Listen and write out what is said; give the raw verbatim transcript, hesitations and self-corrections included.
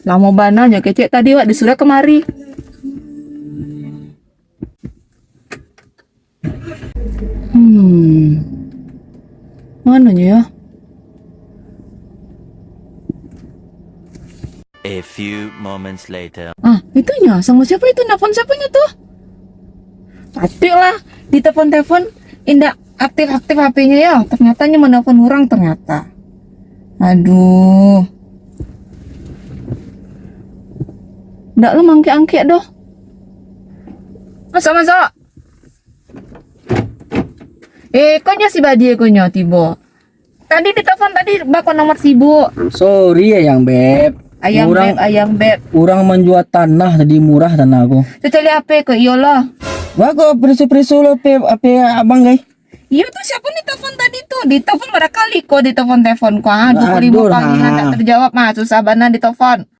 Lamo bana nyo kecek tadi wak disuruah kamari. Hmm. Mano nyo yo? A few moments later. Ah, itu nyo. Samo siapo itu? Nelfon siapo nyo tu? Atik lah. Ditelepon-telepon, indak aktif-aktif H P-nyo yo. Ternyata nyo menelpon urang ternyata. Aduh. Ndak lo mangkek-angkek doh. Masuk, masuk. Eh, konyo si Badie konyo tibo. Tadi ditelepon tadi bako nomor sibuk. Sorry ayang beb. Ayang Urang beb, ayang beb. Urang manjua tanah tadi murah tanah ko. Cocok lihat H P ko, iyolah. Wah kok preso-preso lo pe ape abang gai. Iyo tu siapo ni telepon tadi tu? Ditelepon bara kali ko ditelepon-telepon ko. Ah, dua puluh lima Aduh, kali ha. Ndak terjawab mah, susah bana ditelepon.